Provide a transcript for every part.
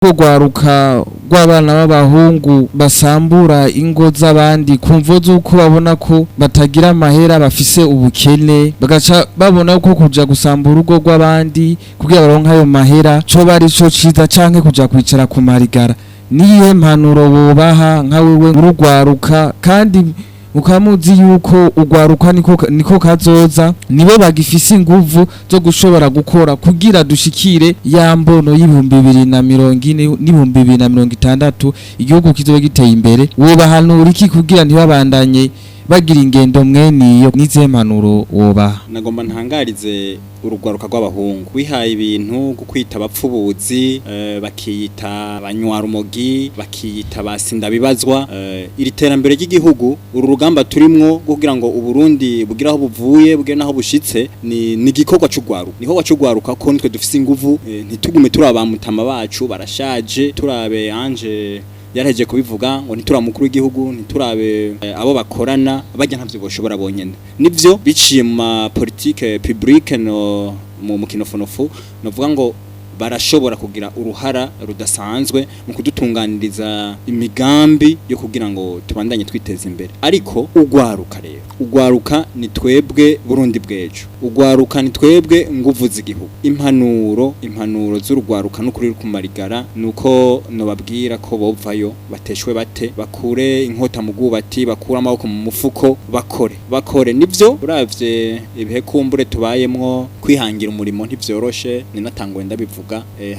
Rwaruka rw'abana b'abahungu basambura ingo z'abandi ku mvo z'uko babona ko batagira amahera, bafise ubukene, bagaca babona ko kuja gusambura urugo rw'abandi kugira baronke ayo mahera co bari co ciza, canke kuja kwicara ku marigara. Niyihe mpanuro bobaha nka wewe urugwaruka, kandi mukaba muzi yuko urwaruka niko kazoza, nibo bagifise inguvu zo gushobora gukora kugira dushikire ya mbono y'2040 n'2060, igihugu kizoba giteye imbere? Wobahanura iki kugira ntibabandanye bagira ingendo mweniyo? N'izihe mpanuro wobaha? Nagomba ntangarize urugwaruka rw'abahungu wihaye ibintu kwita abapfubuzi, bakiyita abanywarumogi, bakiyita basindabibazwa. Iri terambere ry'igihugu, uru rugamba turimwo kugira ngo Uburundi bugire aho buvuye bugire naho bushitse, ni igikorwa c'urwaruka, niho c'urwaruka ko nitwe dufise inguvu. Ntitugume turaba mutama bacu barashaje, turabe anje yaraheje kubivuga ngo ntitura mukuru w'igihugu, ntiturabe abo bakorana bajya, ntavyo boshobora bonyene. Nivyo, biciye mu ma politique publique no mu mukinofonofu, novuga ngo barashobora kugira uruhara rudasanzwe mu kudutunganiriza imigambi yo kugira ngo tubandanye twiteza imbere. Ariko ugwaruka rero, ugwaruka ni twebwe Burundi bw'ejo, ugwaruka ni twebwe nguvu z'igihugu. Impanuro z'urugwaruka n'ukuri kumarigara nuko nobabwira ko bovayo bateshwe bate, bakure inkota mu bwubati, bakure amaboko mu mufuko, bakore, bakore. Nivyo, uravye ibihe kumbure tubayemwo, kwihangira umurimo ntivyoroshe, ninatangwe ndabivuga.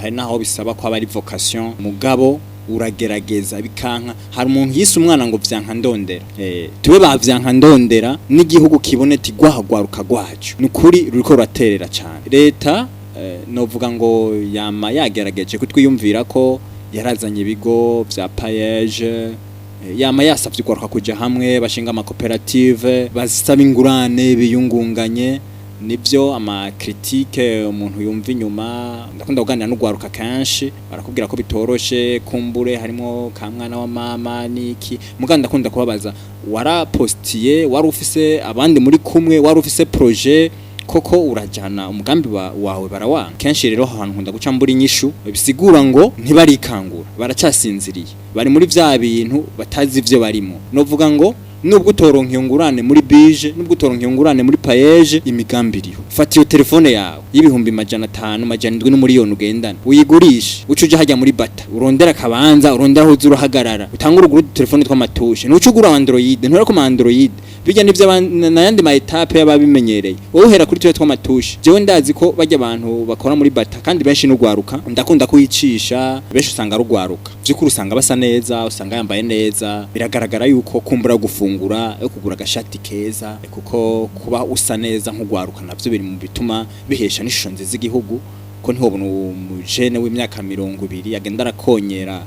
Hari naho bisaba ko aba ari vocation, mugabo uragerageza bikanka. Hari umuntu yise umwana ngo vyanka ndondera. Tube ba vyanka ndondera n'igihugu kibone ti gwahagwaruka gwacu nukuri ruriko ruraterera cyane leta. Novuga ngo yama yagerageje kutwiyumvira ko yarazanye ibigo vya PAEEJ, yama yasavye ugwaruka kuja hamwe bashinga amakoperative, basaba ingurane, biyungunganye. Nivyo, ama critique umuntu yumva inyuma, ndakunda kuganira n'ugwaruka kenshi, barakubwira ko bitoroshe, kumbure harimo ka mwana wa mama niki. Muganda ndakunda kubabaza: warapostiye? Wari ufise abandi muri kumwe? Wari ufise projet koko? Urajana umugambi wawe barawanga kenshi. Rero ahantu nkunda guca mbura inyishu, bisigura ngo ntibarikangura, baracyasinziriye, bari muri vya bintu batazi ivyo barimo. Novuga ngo nubwo utoronka iyo ngurane muri bije, nubwo utoronka iyo ngurane muri PAEEJ, imigambi iriho. Fata iyo telefone yawe y'ibihumbi 500, 700 n'umuriyoni ugendana, uyigurishe, uce uja hajya muri Bata, urondera akabanza, urondera aho uza urahagarara, utange uruguru udutelefone tw'amatushe. Ntuce ugura Android, ntura ku ma Android bijya nivyo n'ayandi ma étape y'ababimenyereye. Wowe uhera kuri twe tw'amatushe. Jewe ndazi ko bajya abantu bakora muri Bata kandi benshi n'ugwaruka, ndakunda kuyicisha, benshi usanga rugwaruka vy'ukuri, usanga basa neza, usanga yambaye neza, biragaragara yuko kumbura gufungura yo kugura agashati keza, kuko kuba usa neza nk'ugwaruka navyo biri mu bituma bihesha n'ishusho nziza igihugu, ko ntihobona umujene w'imyaka 20 agenda arakonyera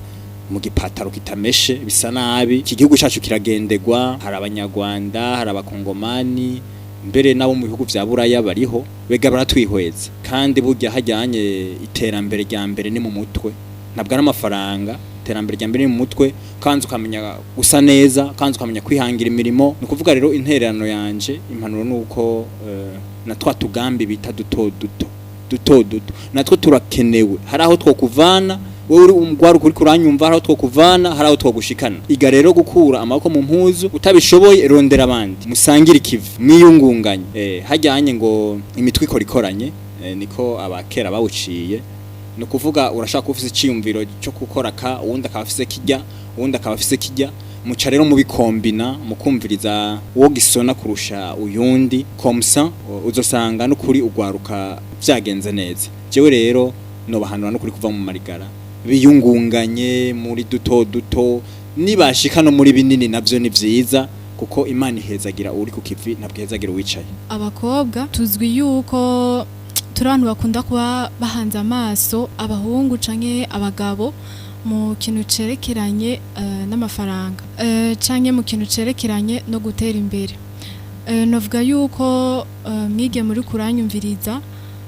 mu gipataro kitameshe, bisa nabi. Iki gihugu cyacu kiragendegwa, hari Abanyarwanda, hari Abakongomani, mbere nabo mu bihugu vya Buraya bariho bega baratwihweza. Kandi burya hajyanye iterambere rya mbere ni mu mutwe, ntabwo ari amafaranga. Iterambere rya mbere ni mu mutwe, kandi ukamenya gusa neza, kandi ukamenya kwihangira imirimo. Ni ukuvuga rero intererano yanje, impanuro nuko na twa tugambi bita duto duto duto duto natwo turakenewe. Hari aho twokuvana wowe uri umugwaruka uri kuranyumva, hari aho twokuvana, hari aho twogushikana. Iga rero gukura amaboko mu mpuzu, utabishoboye rondera abandi musangire ikivi, mwiyungunganye. Hajyanye ngo imitwe ikora ikoranye, niko abakera bawuciye. Ni ukuvuga urashaka kuba ufise iciyumviro cyo gukora ka, uwundi akaba afise kijya, uwundi akaba afise kijya, muca rero mubikombina, mukumviriza uwo gisona kurusha uyundi, comme ça uzosanga n'ukuri ugwaruka vyagenze neza. Jewe rero nobahanura n'ukuri kuva mu marigara, biyungunganye muri duto duto, nibashika no muri binini navyo ni vyiza, kuko Imana ihezagira uri ku kivi, ntabwo ihezagira uwicaye. Abakobwa tuzwi yuko turi abantu bakunda kuba bahanze amaso abahungu canke abagabo mu kintu cerekeranye n'amafaranga, canke mu kintu cerekeranye no gutera imbere. Novuga yuko mwige muri kuranyumviriza,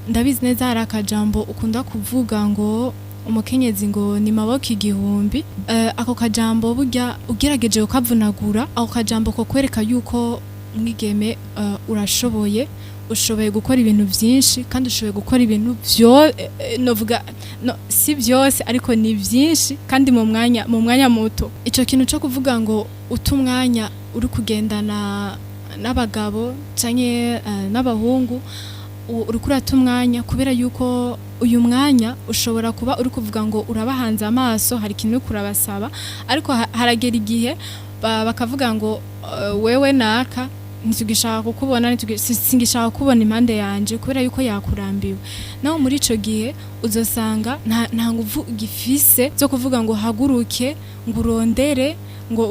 ndabizi neza hari akajambo ukunda kuvuga ngo umukenyezi ngo ni maboko igihumbi. Ako kajambo burya ugerageje ukavunagura, ako kajambo ko kwereka yuko mwigeme urashoboye. Ushoboye gukora ibintu byinshi kandi ushoboye gukora ibintu byo novuga no, si byose ariko ni byinshi kandi mu mwanya muto. Ico kintu cyo kuvuga ngo uta umwanya uri kugendana n'abagabo canke n'abahungu, uriko urata umwanya, kubera yuko uyu mwanya ushobora kuba uri kuvuga ngo urabahanze amaso, hari ikintu uriko urabasaba, ariko haragera igihe bakavuga ngo wewe naka ntitugishaka kukubona, singishaka kukubona impande yanje, kubera yuko yakurambiwe. Naho muri ico gihe uzosanga nta nguvu ugifise zo kuvuga ngo haguruke, ngo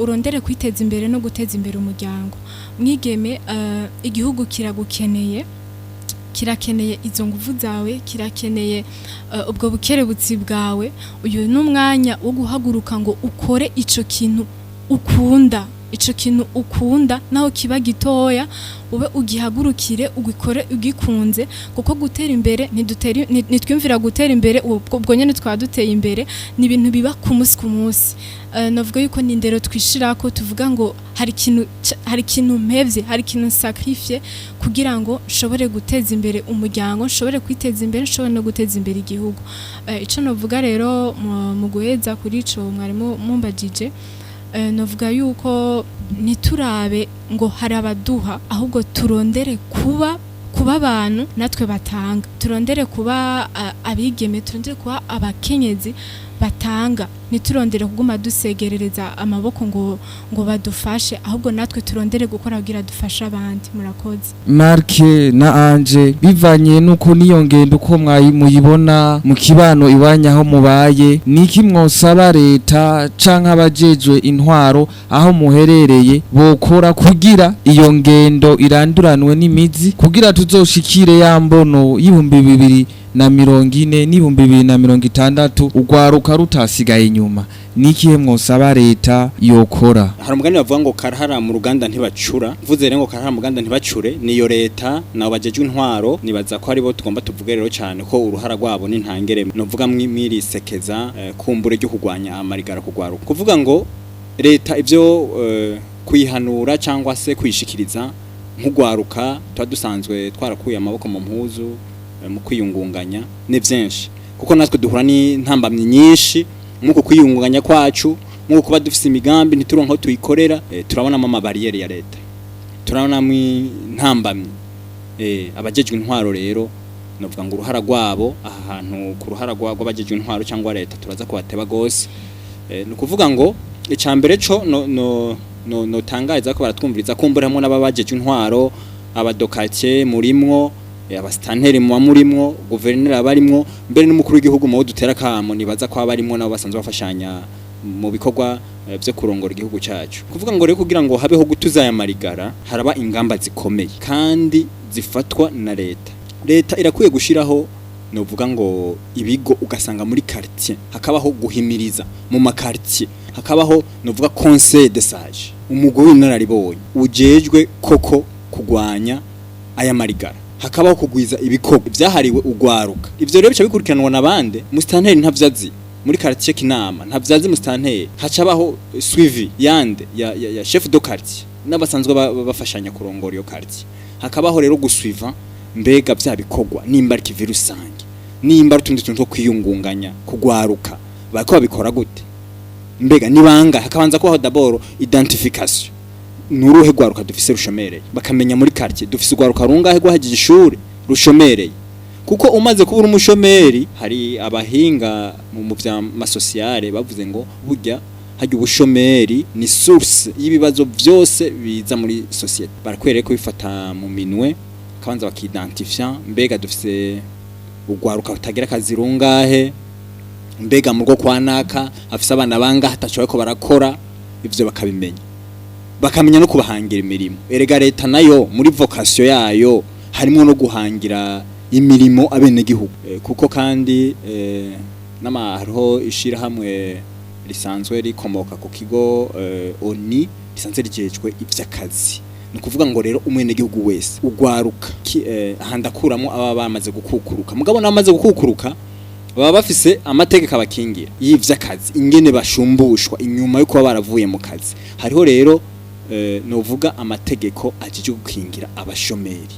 urondere kwiteza imbere no guteza imbere umuryango. Mwigeme, igihugu kiragukeneye, kirakeneye izo nguvu zawe, kirakeneye ubwo bukerebutsi bwawe. Uyu ni umwanya wo guhaguruka ngo ukore ico kintu ukunda, ico kintu ukunda naho kiba gitoya, ube ugihagurukire, ugikore ugikunze, kuko gutera imbere ntitwiyumvira gutera imbere ubwo nyene twaba duteye imbere. Ni ibintu biba ku munsi ku munsi. Navuga yuko ni indero twishirako, tuvuga ngo hari ikintu mpevye, hari ikintu sacrifié kugira ngo nshobore guteza imbere umuryango, nshobore kwiteza imbere, nshobore no guteza imbere igihugu. Ico novuga rero mu guheza kuri ico mwarimu mumbajije, novuga yuko ntiturabe ngo hari abaduha, ahubwo turondere kuba abantu natwe batanga, turondere kuba abigeme, turondere kuba abakenyezi batanga. Ntiturondere kuguma dusegerereza amaboko ngo badufashe, ahubwo natwe turondere gukora kugira dufashe abandi. Murakoze. Mark na Anje, bivanye nuko niyo ngendo uko muyibona mu kibano iwanya aho mubaye, niki mwosaba leta canke abajejwe intwaro aho muherereye bokora kugira iyo ngendo iranduranwe n'imizi, kugira tuzoshikire ya mbono y'2040 n'2060 urwaruka rutasigaye inyuma? Nikihe mwosaba leta yokora? Hari umugani bavuga ngo karahara mu ruganda ntibacura. Mvuze rero ngo karahara mu ruganda ntibacure, niyo leta nabo bajejwe intwaro, nibaza ko aribo tugomba tuvuge rero cyane ko uruhara rwabo ni ntangere novuga mwirisekeza kumbure ryo kurwanya amarigara kugwaruka. Kuvuga ngo leta ivyo kuyihanura cyangwa se kuyishikiriza nk'ugwaruka tuba dusanzwe twarakuye amaboko mu mpuzu mu kwiyungunganya ni byinshi, kuko natwe duhura n'intambamyi nyinshi nk'uko kwiyungunganya kwacu, nk'uko kuba dufise imigambi ntituronke aho tuyikorera. Turabonamo amabariyeri ya leta, turabonamo intambamyi. Abajejwe intwaro rero novuga ngo uruhara rwabo aha hantu, ku ruhara rw'abajejwe intwaro cyangwa leta, turaza kubateba gose. Ni ukuvuga ngo icambere co no tangariza ko baratwumviriza, kumbura hamwe n'ababajejwe intwaro, abadokake murimwo, abasitanteri muba murimwo, guverineri abarimwo, mbere n'umukuru w'igihugu mu dutera kamo, nibaza ko abarimwo nabo basanzwe bafashanya mu bikorwa byo kurongora igihugu cyacu. Kuvuga ngo rero kugira ngo habeho gutuza aya marigara, haraba ingamba zikomeye kandi zifatwa na leta. Leta irakwiye gushiraho novuga ngo ibigo, ugasanga muri quartier hakabaho guhimiriza, mu ma quartier hakabaho novuga conseil de sage, umugwi w'inararibonye ujejwe koko kugwanya aya marigara, hakabaho kugwiza ibikorwa byahariwe ugwaruka. Ivyo rero bica bikurikiranwa na bande? Mustanteri ntavyazi muri quartier Kinama, ntavyazi mustanteri, hacabaho suivi yande ya chef de quartier n'abasanzwe bafashanya kurongora iyo quartier. Hakabaho rero gusuiva mbega vya bikorwa nimba ari kivi rusange, nimba ari utundi tuntu two kwiyungunganya kugwaruka, bariko babikora gute, mbega nibanga. Hakabanza kubaho d'abord identification: nuruhe rwaruka dufise rushomereye? Bakamenya muri quartier dufise urwaruka rungahe rwahagije ishure rushomereye, kuko umaze kuba uri umushomeri, hari abahinga mu vya masosiyale bavuze ngo burya harya ubushomeri ni source y'ibibazo byose biza muri société. Barakwereka ko bifata mu minwe, kabanza bakidentifia: mbega dufise urwaruka rutagira akazi rungahe? Mbega mu rwo kwa naka afise abana bangahe ataco ko barakora? Ivyo bakabimenya, bakamenya no kubahangira imirimo. Erega leta nayo muri vocation yayo harimo no guhangira imirimo abenegihugu. Kuko kandi nama hariho ishirahamwe risanzwe rikomoka ku kigo ONU risanzwe rijejwe ivy'akazi. Ni ukuvuga ngo rero umwenegihugu wese ugwaruka ahandakuramo aba bamaze gukukuruka, mugabo n'abamaze gukukuruka baba bafise amategeko abakingira y'ivy'akazi, ingene bashumbushwa inyuma yo kuba baravuye mu kazi. Hariho rero novuga amategeko ajije gukingira abashomeri.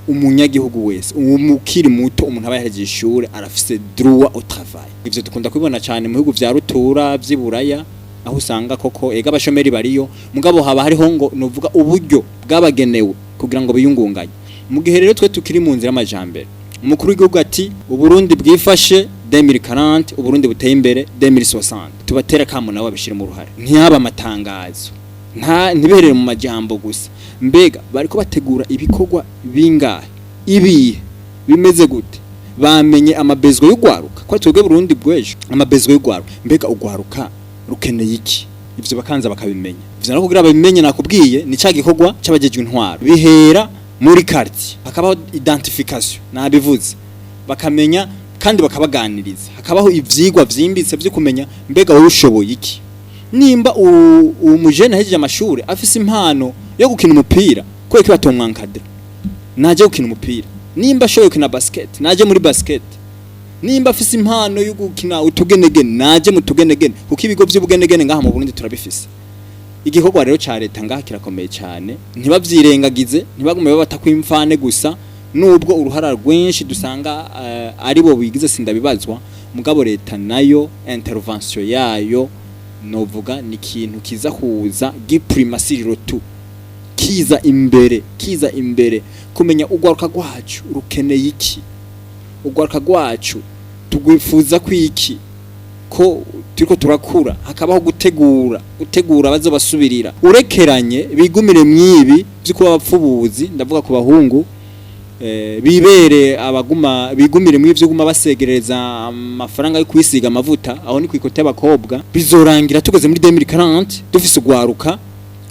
Umunyagihugu wese umukiri muto, umuntu aba yahejeje ishure, arafise droit au travail. Ivyo dukunda kubibona cyane mu bihugu vya rutura vy'iburaya, aho usanga koko ega abashomeri bariyo, mugabo haba hariho ngo nuvuga uburyo bwabagenewe kugira ngo biyungunganye. Mu gihe rero twe tukiri mu nzira y'amajambere, umukuru w'igihugu ati Uburundi bwifashe 2040, Uburundi buteye imbere 2060, tubatera kamo nawe abishire mu ruhare, ntiyaba amatangazo, nta ntibiherere mu majambo gusa. Mbega bariko bategura ibikorwa bingahe, ibihe bimeze gute? Bamenye ama besoins y'ugwaruka, ko twebwe Burundi bw'ejo, ama besoins y'ugwaruka, mbega ugwaruka rukeneye iki? Ivyo bakanza bakabimenya. Ivyo nako kugira babimenye, nakubwiye, ni ca gikorwa c'abajejwe intwaro, bihera muri quartier, hakabaho identification, nabivuze, bakamenya kandi bakabaganiriza, hakabaho ivyigwa vyimbitse vyo kumenya mbega wowe ushoboye iki. Nimba uwo mujene ahejeje amashuri afise impano yo gukina umupira, kubera ko batomwankadira, naje gukina umupira. Nimba ashoboye gukina basket, naje muri basket. Nimba afise impano yo gukina utugenegene, naje mu tugenegene, kuko ibigo vy'ubugenegene ngaha mu Burundi turabifise. Igikorwa rero ca leta ngaha kirakomeye cyane, ntibavyirengagize, ntibagume babata kwimfane gusa. Nubwo uruhara rwinshi dusanga ari bo bigize sindabibazwa, mugabo leta nayo intervention yayo novuga ni ikintu kiza kuza giprima surtout, kiza imbere, kiza imbere kumenya ugwaruka rwacu rukeneye iki, ugwaruka rwacu tugwifuza kwiki, ko turiko turakura, hakabaho gutegura bazobasubirira. Urekeranye bigumire mwibi byo kuba abapfubuzi, ndavuga ku bahungu, bibere abaguma bigumire mu ivyo guma basegereza amafaranga yo kwisiga amavuta, aho ni kwikote y'abakobwa. Bizorangira tugeze muri 2040 dufise ugwaruka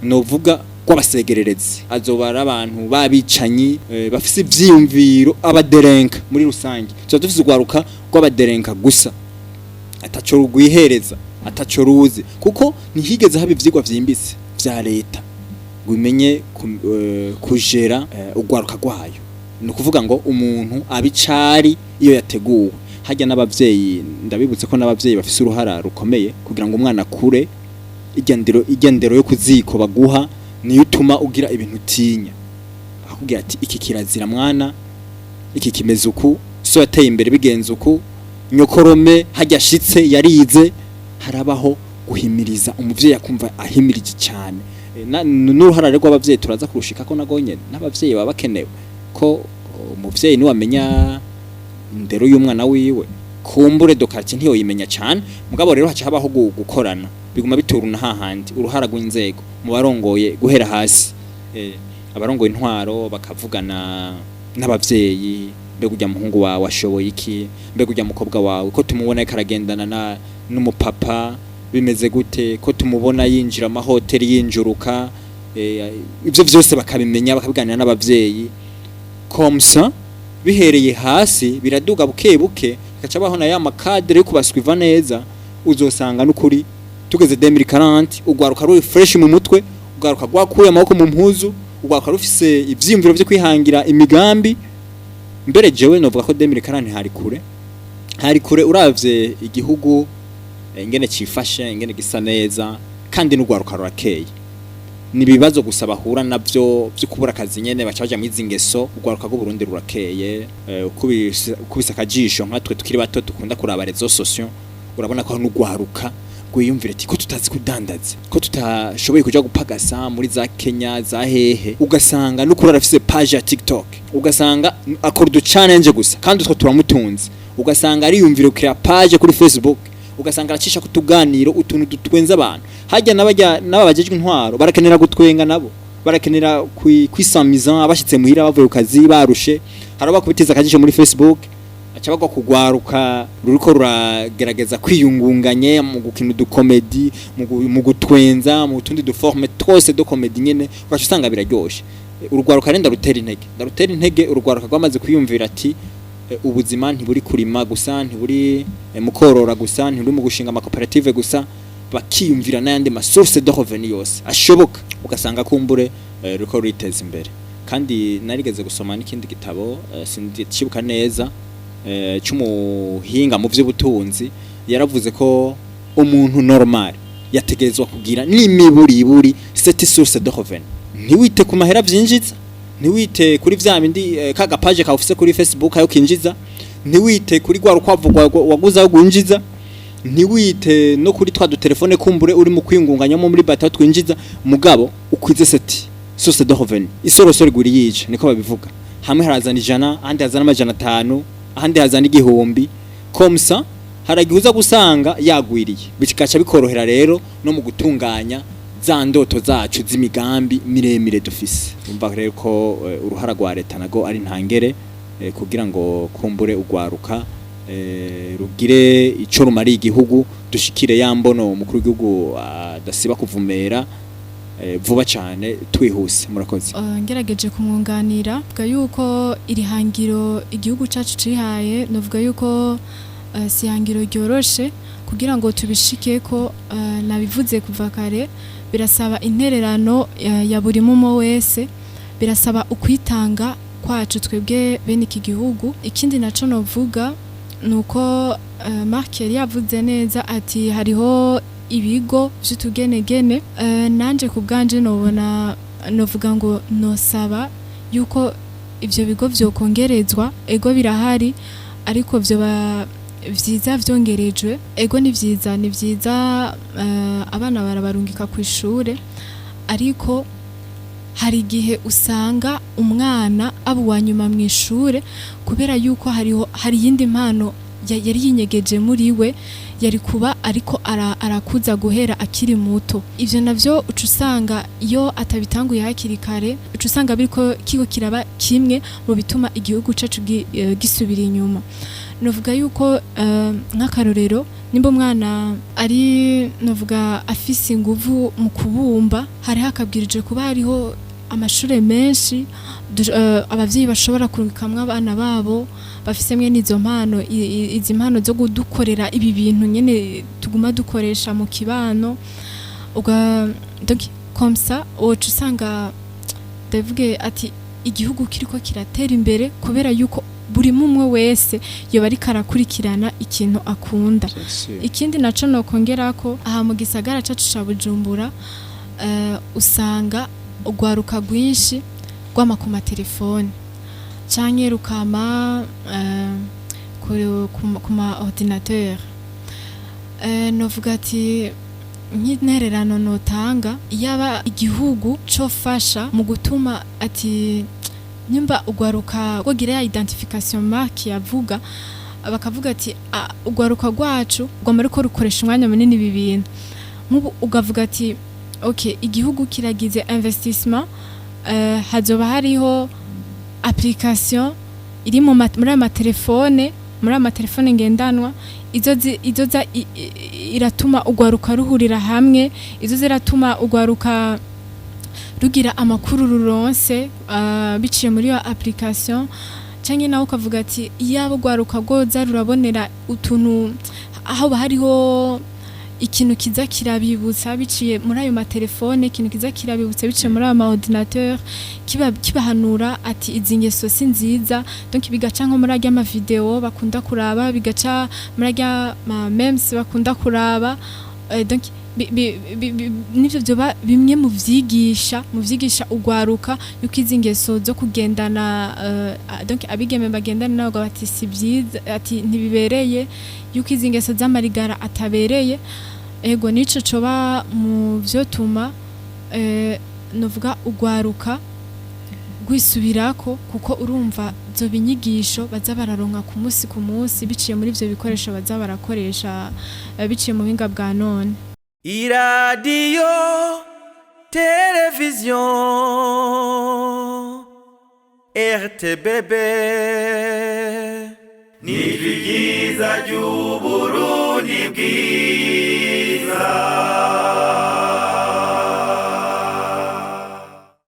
novuga rw'abasegererezi, azoba ari abantu babicanyi, bafise ivyiyumviro, abaderenka muri rusange. Tuba dufise ugwaruka rw'abaderenka gusa, ataco rugwihereza, ataco ruzi, kuko ntihigeze haba ivyigwa vyimbitse vya leta ngo imenye kujera ugwaruka rwayo. Ni ukuvuga ngo umuntu abicari iyo yateguwe hajya n'abavyeyi. Ndabibutse ko n'abavyeyi bafise uruhara rukomeye kugira ngo umwana akure. Igendero yo kuziko baguha niyo utuma ugira ibintu utinya, akubwira ati iki kirazira mwana, iki kimeze uku, so yateye imbere bigenze uku, nyokorome hajya ashitse yarize. Harabaho guhimiriza, umuvyeyi akumva ahimirije cyane. N'uruhara rero rw'abavyeyi turaza kurushika ko nago nyene n'abavyeyi baba bakenewe, ko umuvyeyi niwamenya indero y'umwana wiwe, kumbure do quartier ntiyoyimenya cyane. Mugabo rero haca habaho gukorana, biguma bituruna hahandi uruhara rw'inzego mu barongoye guhera hasi, abarongoye intwaro bakavugana n'abavyeyi: mbega ujya muhungu wawe ashoboye iki? Mbega ujya mukobwa wawe ko tumubona ariko aragendana na n'umupapa, bimeze gute? Ko tumubona yinjira amahoteli yinjuruka? Ivyo vyose bakabimenya, bakabiganira n'abavyeyi. Comme ça bihereye hasi biraduga buke buke, hagaca baho na ya ma cadres yo kubaswiva neza. Uzosanga n'ukuri tugeze 2040 ugwaruka ruri fresh mu mutwe, ugwaruka rwakuye amaboko mu mpuzu, ugwaruka rufise ivyiyumviro vyo kwihangira imigambi. Mbere jewe novuga ko 2040 hari kure, hari kure uravye igihugu ingene cifashe, ingene gisa neza, kandi n'ugwaruka rurakeye. Ni ibibazo gusa bahura navyo vyo kubura akazi nyene, baca baja mwizi ngeso. Ugwaruka rw'u Burundi rurakeye. Ukubise akajisho, nka twe tukiri bato dukunda kuraba réseaux sociaux, urabona ko n'ugwaruka rwiyumvira ati ko tutazi kudandaza, ko tutashoboye kuja gupagasa muri za Kenya za hehe, ugasanga n'ukuri arafise page ya TikTok, ugasanga akora udu challenge gusa kandi utwo turamutunze, ugasanga ariyumvira kuri page kuri Facebook, ugasanga aracisha kutuganiro utuntu dutwenza abantu. Hajya n'abajya n'aba bajejwe intwaro barakenera gutwenga, nabo barakenera kwisamiza abashitse muhira bavuye ku kazi barushe. Hari abakubitiza akajisho muri Facebook, aca bagwa kugwaruka ruriko ruragerageza kwiyungunganye mu gukina udu comédie, mu gutwenza, mu tundi du formes twose de comédie nyene, ugaca usanga biraryoshe. Urugwaruka rero ndarutera intege, ndarutera intege. Urugwaruka rwamaze kwiyumvira ati ubuzima ntiburi kurima gusa, ntiburi mu korora gusa, ntiburi mu gushinga amakoperative gusa, bakiyumvira n'ayandi ma source de revenu yose ashoboka, ugasanga kumbure ruriko ruriteza imbere. Kandi narigeze gusoma n'ikindi gitabo, sindikibuka neza, c'umuhinga mu vy'ubutunzi, yaravuze ko umuntu normal yategerezwa kugira n'imiburiburi sept source de revenu. Ntiwite ku mahera vyinjiza. Ntiwite kuri vya bindi kaga page kawe ufise kuri Facebook ayo kinjiza, ntiwite kuri rwa rukwavu waguze aho gwinjiza, ntiwite no kuri twa dutelefone kumbure uri mu kwingunganyamo muri bata twinjiza, mugabo ukwize sept sources de revenu. Isorosoro igura yica, niko babivuga. Hamwe harazana 100, ahandi hazana 500, ahandi hazana 1000. Comme ça haragiye uza gusanga yagwiriye, bikaca bikorohera rero no mu gutunganya za ndoto zacu z'imigambi miremire dufise. Umva rero ko uruhara rwa leta nago ari ntangere kugira ngo kumbure ugwaruka rugire ico rumariye igihugu, dushikire ya mbono umukuru w'igihugu adasiba kuvumera vuba cane twihuse. Murakoze. Ngerageje kumwunganira, vuga yuko iri hangiro igihugu cacu cihaye, novuga yuko si ihangiro ryoroshe kugira ngo tubishike ko nabivuze kuva kare, birasaba intererano ya buri mumo wese, birasaba ukwitanga kwacu twebwe bene iki gihugu. Ikindi naco novuga nuko Mark yari yavuze neza ati hariho ibigo vy'utugenegene. Nanje ku bwanje nobona, novuga ngo nosaba yuko ivyo bigo vyokongerezwa. Ego birahari, ariko vyoba vyiza vyongerejwe. Ego ni vyiza, ni vyiza, abana barabarungika ku ishure, ariko hari igihe usanga umwana aba uwa nyuma mu ishure kubera yuko hariho hari iyindi mpano yari yinyegeje muri we, yari kuba ariko arakuza guhera akiri muto. Ivyo navyo uca usanga iyo atabitanguye hakiri kare, uca usanga biriko kiko kiraba kimwe mu bituma igihugu cacu gisubira inyuma. Novuga yuko nk'akarorero, nimba umwana ari, novuga, afise inguvu mu kubumba, hari hakabwirije kuba hariho amashure menshi abavyeyi bashobora kurungikamwo abana babo bafise mwene izo mpano, izi mpano zo kudukorera ibi bintu nyene tuguma dukoresha mu kibano. Uga donc comme ça woca usanga, ndavuge ati, igihugu kiriko kiratera imbere kubera yuko buri mumwe wese yoba ariko arakurikirana ikintu akunda. Ikindi naco nokongera ko aha mu gisagara cacu ca Bujumbura usanga urwaruka rwinshi rwama ku matelefone canke rukama ku ma ordinateur. Novuga ati nk'intererano notanga, yaba igihugu cofasha mu gutuma ati nyumba ugwaruka rwogira ya identification mark yavuga, bakavuga ati: "Ah, ugwaruka rwacu rwama ariko rukoresha umwanya munini ibi bintu." Nk'ubu ugavuga ati: "Okay, igihugu kiragize investissement, hazoba hariho application iri muri aya matelefone, muri aya matelefone ngendanwa, izoza iratuma ugwaruka ruhurira hamwe, izo ziratuma ugwaruka rugira amakuru ruronse biciye muri iyo application." Canke nawe ukavuga ati iyaba ugwaruka rwoza rurabonera utuntu aho hariho ikintu kiza kirabibutsa biciye muri ayo matelefone, ikintu kiza kirabibutsa biciye muri ayo ma ordinateur, kiba kibahanura ati izi ngeso si nziza. Donc bigaca nko muri arya ma video bakunda kuraba, bigaca muri arya ma memes bakunda kuraba. Donc nivyo vyoba bimwe mu vyigisha ugwaruka yuko izi ngeso zo kugendana, donc abigeme bagendana n'abagabo, ati si vyiza, ati ntibibereye, yuko izi ngeso z'amarigara atabereye. Ego, nico coba mu vyotuma novuga ugwaruka rwisubirako, kuko urumva zoba inyigisho baza bararonka ku munsi ku munsi biciye muri ivyo bikoresho baza barakoresha, biciye mu buhinga bwa none. Iradiyo, televiziyo RTBB, ni ryiza ry'Uburundi bwiza.